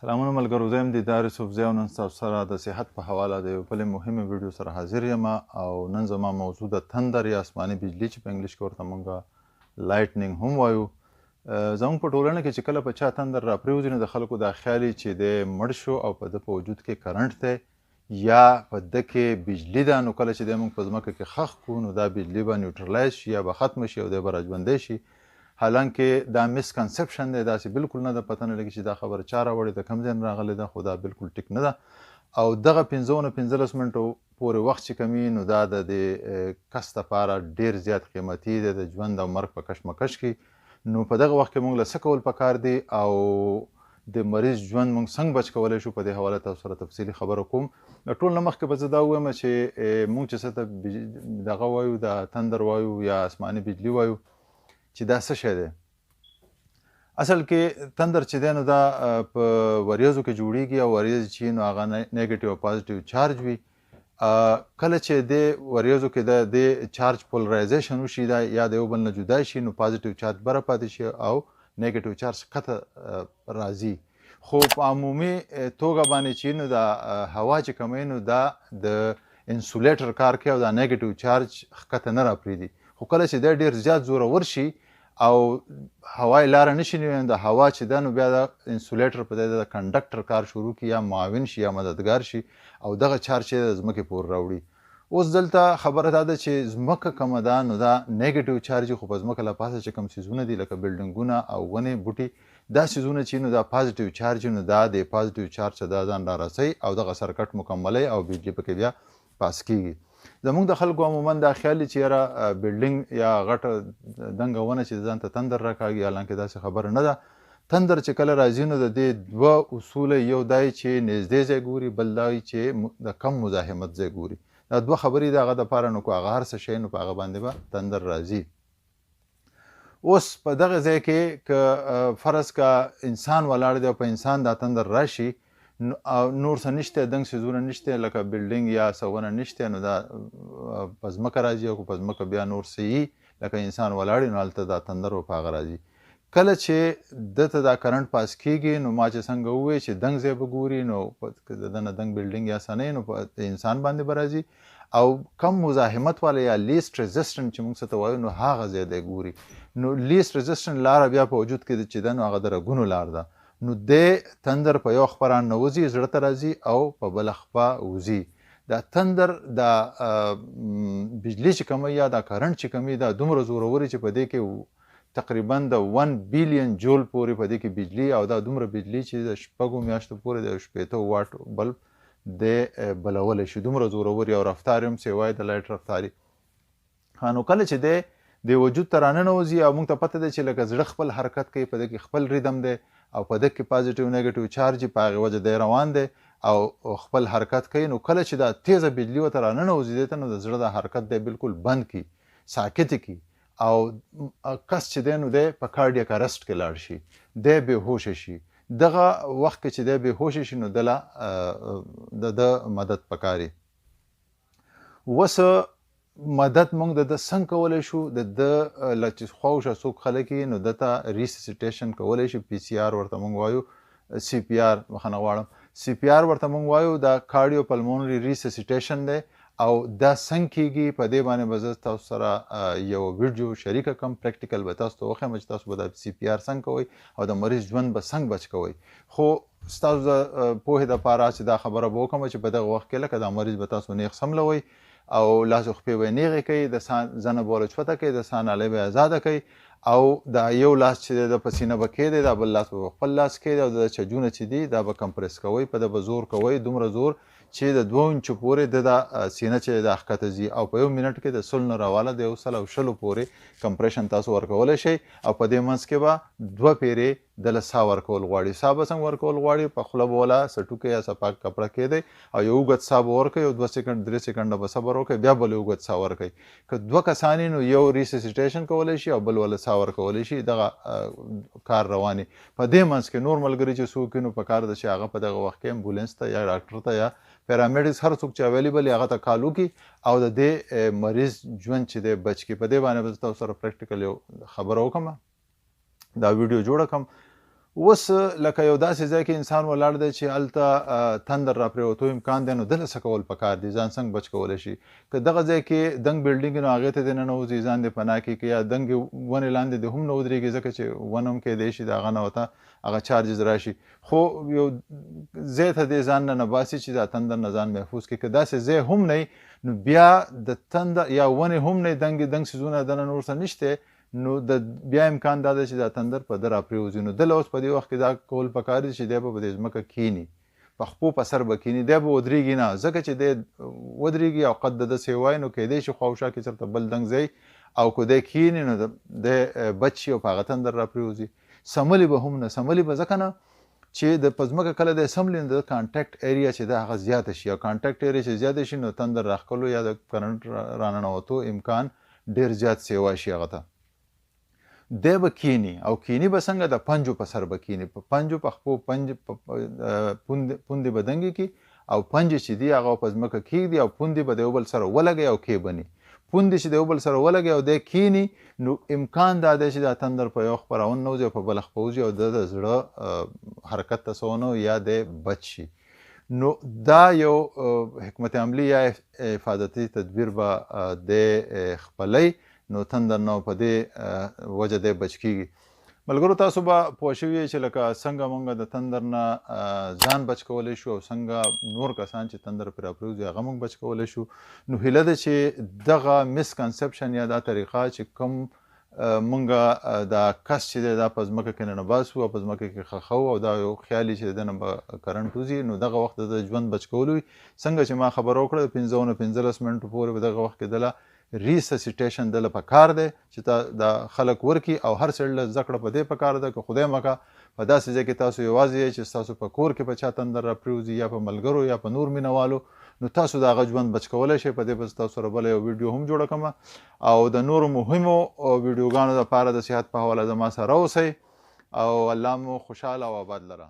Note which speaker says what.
Speaker 1: سلامونه ملګرو، زه یم دیدار یوسفزی او نن ستاسو سره د صحت په حواله د یو بلې مهمې ویډیو سره حاضر یم. او نن زما موضوع د تندر یا آسماني بجلی چې په انګلیش کې ورته مونږ lightning هم وایو. زموږ په ټولنه کې چې کله په چا تندر راپریوځي نو د خلکو دا خیال چې دی مړ شو او په ده په وجود کې کرنټ دی یا په ده کې بجلی ده، نو کله چې دی موږ په ځمکه کې ښخ کړو نو دا بجلی به neutralize شي یا به ختمه شي او دی به راژوندی شي. حالانکه دا misconception دی، داسې بالکل نه ده، پته نه لګي چې دا خبره چا راوړې ده، کوم ځای نه راغلې ده، خو دا بالکل ټیک نه ده. او دغه 15 نه 15 منټو پورې وخت چې کمي نو دا د دې کس دپاره ډېر زیات قیمتي دی، د ژوند او مرګ په کشمکش کې. نو په دغه وخت کې موږ له څه کول پکار دي او د مریض ژوند موږ څنګه بچ کولی شو، په دې حواله تاسو سره تفصیلي خبره کوم. د ټول نه مخکې به زه دا ووایم چې موږ چې څه ته دغه وایو، د تندر وایو یا آسماني بجلی وایو، چې دا څه شی دی؟ اصل کې تندر چې دی نو دا په وریځو کې جوړیږي او وریځ چې نو هغه negative او positive charge وي. کله چې د وریځو کې د دې charge polarization وشي، دا یا د یو بل نه جدا شي، نو positive charge بره پاتې شي او negative charge ښکته راځي. خو په عمومي توګه باندې چې نو دا هوا چې کومه نو دا د insulator کار کوي او دا negative charge ښکته نه راپرېږدي. خو کله چې دا ډېر زیات زورور شي او هوا یې لاره نشي نیولی، نو د هوا چې ده نو بیا د insulator په ځای د conductor کار شروع کړي، یا معاون شي یا مددګار شي او دغه چارج چې د ځمکې پورې راوړي. اوس دلته خبره دا ده چې ځمکه کومه ده نو دا negative charge، خو په ځمکه له پاسه چې کوم څیزونه دي لکه بلډینګونه او ونې بوټي، دا څیزونه چې نو دا positive charge، نو دا د positive charge څخه دا ځان را رسوي او دغه circuit مکملوي او بجلي پکې بیا پاس کیږي. زموږ د خلکو عموماً دا خیال دی چې یاره بلډینګ یا غټه دنګه ونه چې ځان ته تندر راکاږي، حالانکه داسې خبره نه ده. تندر چې کله راځي نو د دې دوه اصوله، یو دا چې نږدې ځای ګوري، بل دا چې د کم مزاحمت ځای ګوري. دا دوه خبرې د هغه دپاره، نو که هغه هر څه شی نو په هغه باندې به تندر راځي. اوس په دغه ځای کې که فرض که انسان ولاړ دی او په انسان دا تندر راشي، نور څه نشته، دنګ څیزونه نشته لکه بلډینګ یا څه ونه نشته، نو دا په ځمکه راځي او که په ځمکه بیا نور څه یي لکه انسان ولاړ وي، نو هلته دا تندر په هغه راځي. کله چې ده ته دا کرنټ پاس کیږي نو ما چې څنګه وویل چې دنګ ځای به ګوري، نو که د ده نه دنګ بلډینګ یا څه نه وي، نو په انسان باندې به راځي. او کم مزاحمت والا یا least resistance چې موږ څه ته وایو نو هغه ځای دی ګوري. نو least resistance لاره بیا په وجود کې چې ده نو هغه د رګونو لار ده. نو دی تندر په یو خپه راننوځي، زړه ته راځي او په بله خپه وځي. دا تندر دا بجلی چې کومه یا دا کرنټ چې کومي دا دومره زوروري چې په دې کې تقریبا د 1 billion joule پورې په دې کې بجلی، او دا دومره بجلی چې د شپږو میاشتو پورې د 60 واټ بلب دی بلولی شي، دومره زوروري او رفتار یې هم سیوای د light رفتاري. نو کله چې دی د وجود ته راننوځي او موږ ته پته ده چې لکه زړه خپل حرکت کوي، په دې کې خپل rhythm دی او په دې کې positive negative charge په هغې وجه دی روان دی او خپل حرکت کوي. نو کله چې دا تیزه بجلی ورته راننوځي دی ته، نو د زړه دا حرکت دی بالکل بند کړي، ساکت کړي او کس چې دی نو دی په cardiac arrest کې لاړ شي، دی بې هوشه شي. دغه وخت کې چې دی بې هوشه شي نو دله د ده مدد پکاري. اوس مدد موږ د ده څنګه کولی شو؟ د ده له چې خواوشا څوک خلک یي نو ده ته resuscitation کولی شي، PCR ورته موږ وایو، CPR بخښنه غواړم، CPR ورته موږ وایو، دا cardiopulmonary resuscitation دی. او دا څنګه کیږي په دې باندې به زه تاسو سره یو ویډیو شریکه کړم، practical به تاسو ته وښیم چې تاسو به دا CPR څنګه کوئ او د مریض ژوند به څنګه بچ کوئ. خو ستاسو د پوهې دپاره چې دا خبره به وکړم چې په دغه وخت کې لکه دا مریض به تاسو نیغ سملوئ او لاس او خپې به یې نیغې کوي، د ساه زنه به ورته چپته کوي، د ساه نالۍ به یې ازاده کوي او دا یو لاس چې دی د په سینه به کښېږدئ، دا بل لاس به په خپل لاس کښېږدئ او د چجونه چې دي دا به compress کوئ، په ده به زور کوئ، دومره زور چې د 2 انچو پورې د دا سینه چې دا ښکته ځي او په یو منټ کې د 100 نه راواله د 120 پورې compression تاسو ورکولی شئ. او په دې منځ کې به 2 پیرې د له ساه ورکول غواړي. ساه به څنګه ورکول غواړي؟ په خوله به ولا څه ټوکی یا څه پاک کپړه کښېږدئ او یو اوږد ساه به ورکوي او 2 سیکنډ 3 سیکنډه به صبر وکړئ، بیا بل اوږد ساه ورکوي. که 2 کسان یې نو یو resuscitation کولی شي او بل ولا ساه ورکولی شي. دغه کار رواني. په دې منځ کې نور ملګري چې څوک وي نو په کار ده چې هغه په دغه وخت کې امبولانس ته یا ډاکټر ته یا paramedics هر څوک چې available وي هغه ته call وکړي او د دې مریض ژوند چې دی بچ کړي. په دې باندې به زه تاسو سره practical یو خبره وکړم، دا ویډیو جوړه کړم. اوس لکه یو داسې ځای کې انسان ولاړ دی چې هلته تندر راپرېوتو امکان دی، نو ده له څه کول پکار دي، ځان څنګه بچ کولی شي؟ که دغه ځای کې دنګ بلډینګ نو هغې ته دې ننوځي، ځان دې پناه کړي، که یا دنګې ونې لاندې دې هم نه ودرېږي، ځکه چې ونه هم کېدای شي د هغه نه ورته هغه چارجز راشي، خو یو ځای ته دې ځان ننه باسي چې دا تندر نه ځان محفوظ کړي. که داسې ځای هم نه نو بیا د تندر یا ونې هم نه، دنګې دنګ څیزونه دننه ورسره نشته، نو د بیا امکان دا دی چې دا تندر په ده راپرېوځي. نو ده له اوس په دې وخت کې دا کول پکار دي چې دی به په دې ځمکه کښېني، په خپو په سر به کښېني، دی به ودرېږي نه، ځکه چې دی ودرېږي او قد د ده سیوای، نو کېدای شي خواوشا کې چېرته بل دنګ ځای، او که دی کښېني نو دی بچ شي او په هغه تندر راپرېوځي. سملي به هم نه، سملي به ځکه نه چې د په ځمکه کله دی سملي نو د contact area چې ده هغه زیاته شي، او contact area چې زیاته شي نو تندر راښکلو یا د کرنټ راننوتو امکان ډېر زیات سیوا شي هغه ته. دی به کینی، او کینی به څنګه؟ د پنجو په سر به کینی، په پنجو په خپو پنج پوندې به دنګې کړي، او پنجې چې دي هغه په ځمکه کښېږدي، او پوندې به د یو بل سره ولګوي او کښېبني. پوندې چې د یو بل سره ولګوي او دی کینی، نو امکان دا دی چې دا تندر په یو خپه راوننوځي او په بله خپه وځي، او د ده زړه حرکت ته څه ونه یا دی بچ شي. نو دا یو حکمت عملی یا حفاظتي تدبیر به دی خپلوي، نو تندر نو په دې وجه دی بچ کیږي. ملګرو تاسو به پوه شوي یئ چې لکه څنګه مونږ د تندر نه ځان بچ کولی شو، او څنګه نور کسان چې تندر پرې راپرېوځي هغه مونږ بچ کولی شو. نو هیله ده چې دغه misconception یا دا طریقه چې کوم مونږ دا کس چې دی دا په ځمکه کې ننباسو او په ځمکه کې ښخوو، او دا یو خیال چې د نه به کرنټ وځي، نو دغه وخت د ژوند بچ کولو وي. څنګه چې ما خبره وکړه د 15 نه 15 منټو پورې په دغه وخت کې دله resuscitation دله پکار دی چې تا دا خلک ورکي، او هر سړي له زده کړه په دې پکار ده که خدای مکه په داسې ځای کې تاسو یوازې یئ چې ستاسو په کور کې په چا تندر راپرېوځي یا په ملګرو یا په نور مینهوالو، نو تاسو د هغه ژوند بچ کولی شئ. په دې به تاسو سره بله یو ویډیو هم جوړه کړم، او د نورو مهمو ویډیوګانو دپاره د صحت په حواله زما سره اوسئ، او الله مو خوشحاله او آباد لره.